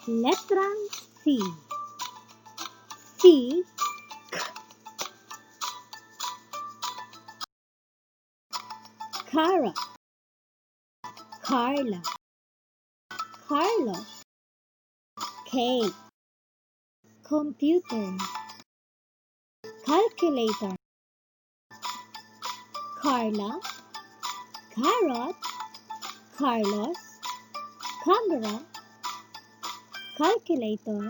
Letrang C. C, carrot, Carla, Carlos, cake, computer, calculator, Carla, carrot, Carlos, camera, calculator,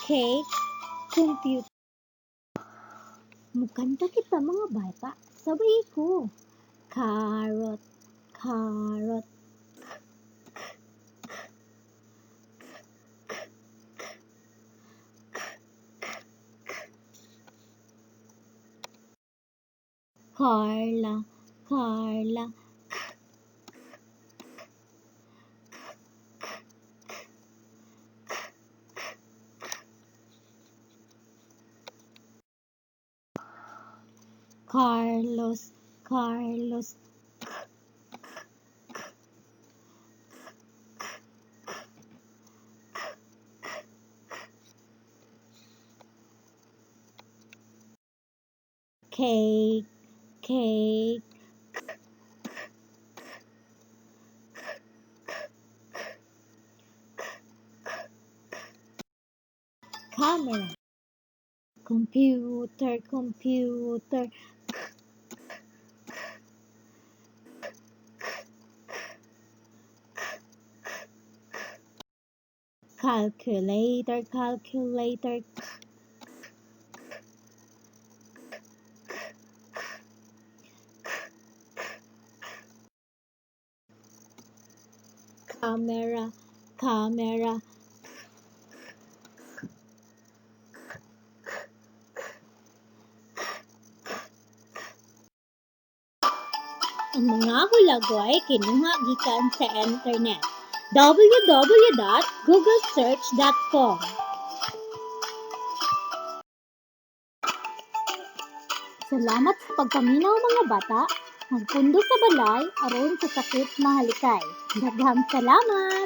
cake, computer. Mukanta kita, mga bata. Sabay ko. Carrot, carrot, k, k, k, k, k. Carla, Carla, k, k, k, k, k, k. Carlos, Carlos, k, k, k, k, k, k, k. Cake, cake, k, k, k, k, k, k, k, k. Camera, computer, computer, k, k, k, k, k, k, k, k. Calculator, calculator, k, k, k, k, k, k, k. Camera, camera, k, k, k, k, k, k, k. Ang mga hulagway kinuha gikan sa internet, www.googlesearch.com. Salamat sa pagpaminaw, mga bata. Magpundo sa balay aron sa sakit mahalikay. Daghang salamat!